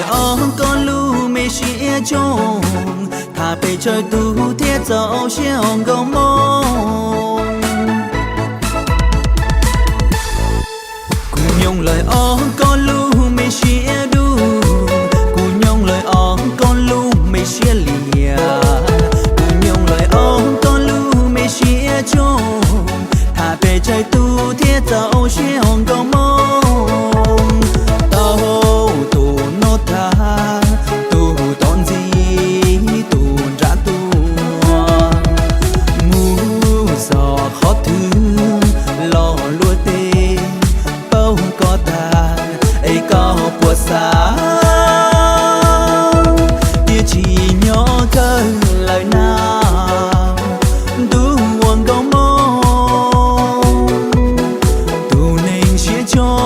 Ob koj lub me siab tsoog, tham pes tsawg tug thiab txaus siab os nkauj Hmoob. Kuv nyoog lawm ob koj lub me siab dub, kuv nyoog lawm ob koj lub me siab liam, kuv nyoog lawm ob koj lub me siab tsoog, tham pes tsawg tug thiab txaus siab os nkauj Hmoob. Tau tus noj tag, tus tom ntxiv, tus nram tuaj, mus txog qhov twg los luag tej paub koj tag, es koj puas xav tias tsis nyob kawg lawm na, ntuj ua nkauj Hmoob, tus neeg siab tsoog.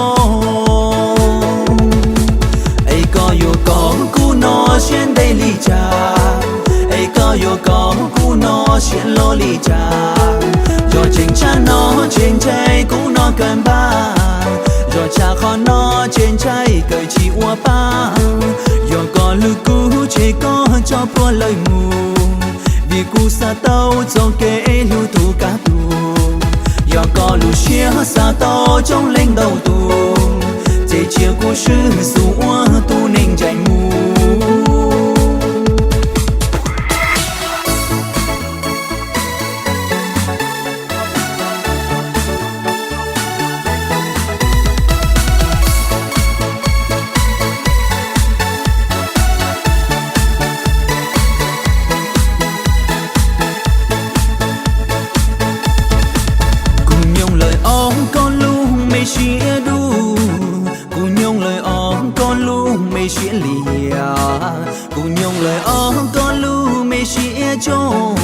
Es koj yuav kom kuv noj siab ntev li cas? Es koj yuav kom kuv noj siab loj li cas? Yog tseem tshaj no tseem ntshai kuv noj kawg npab, yog tshaj qhov no tseem ntshai kawg tsis ua pab. Yog koj lwm kuv tseg koj tso plhuav lawm mus, vim kuv xav tau txoj kev hlub tus kaj tus. Yog koj lub siab xav tau coob leej ntau tus, ces cia kuv swb xus ua tus neeg ntsais mus. Kuv nyoog lawm ob koj lub me siab dub, kuv nyoog lawm ob koj lub me siab liam, kuv nyoog lawm ob koj lub me siab tsoog,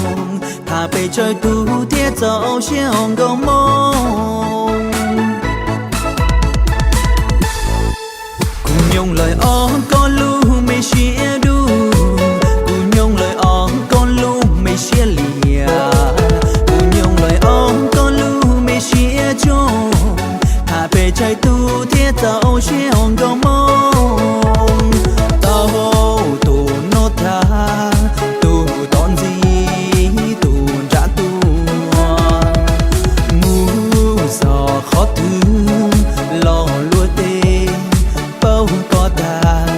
tham pes tsawg tug thiab txaus siab os nkauj Hmoob. Kuv nyoog lawm ob koj lub me siab dub, kuv nyoog lawm ob koj lub me siab liam, kuv nyoog lawm ob koj lub me siab tsoog, tham pes tsawg tug thiab txaus siab os nkauj Hmoob. Tau tus noj tag, tus tom ntxiv, tus nram tuaj, mus txog qhov twg los luag tej paub koj tag,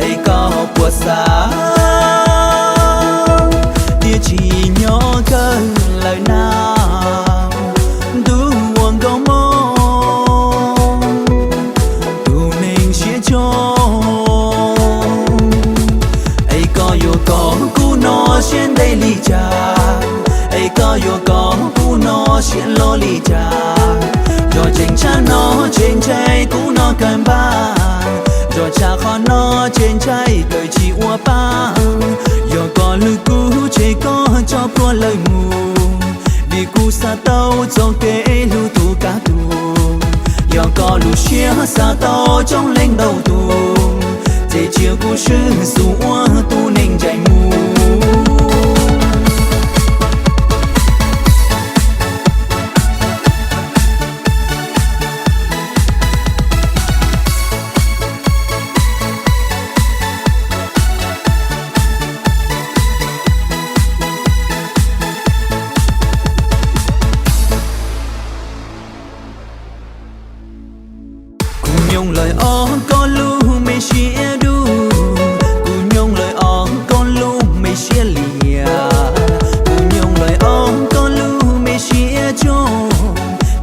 es koj puas xav tias tsis nyob kawg lawm na, ntuj ua nkauj Hmoob, tus neeg siab tsoog. Es koj yuav kom kuv noj siab ntev li cas? Es koj yuav kom kuv noj siab loj li cas? Yog tseem tshaj no tseem ntshai kuv noj kawg npab, yog tshaj qhov no tseem ntshai kawg tsis ua pab. Yog koj lwm kuv tseg koj tso plhuav lawm mus, vim kuv xav tau txoj kev hlub tus kaj tus. Yog koj lub siab xav tau coob leej ntau tus, ces cia kuv swb xus ua tus neeg ntsais mus. Kuv nyoog lawm ob koj lub me siab dub, kuv nyoog lawm ob koj lub me siab liam, kuv nyoog lawm ob koj lub me siab tsoog,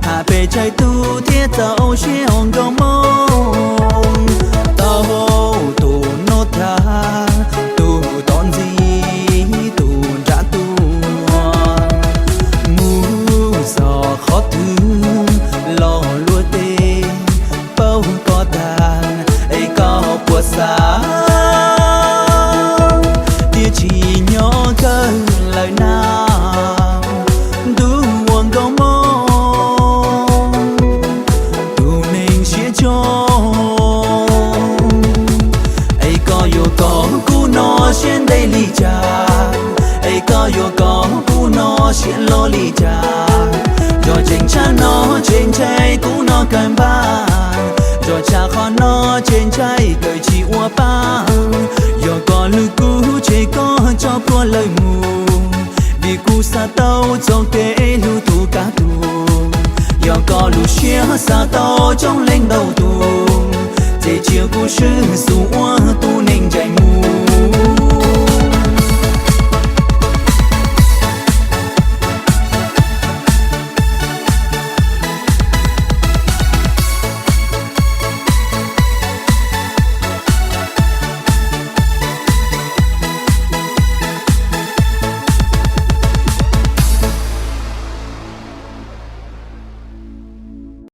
tham pes tsawg tug thiab txaus siab os nkauj Hmoob. Tau tus noj tag, tus tom ntxiv, tus nram tuaj, mus txog qhov twg los luag tej paub koj tag, es koj puas xav tias tsis nyob kawg lawm na, ntuj ua nkauj Hmoob, tus neeg siab tsoog. Es koj yuav kom kuv noj siab ntev li cas? Es koj yuav kom kuv noj siab loj li cas? Yog tseem tshaj no tseem ntshai kuv noj kawg npab, yog tshaj qhov no tseem ntshai kawg tsis ua pab. xav tau coob leej ntau tus, ces cia kuv swm xus ua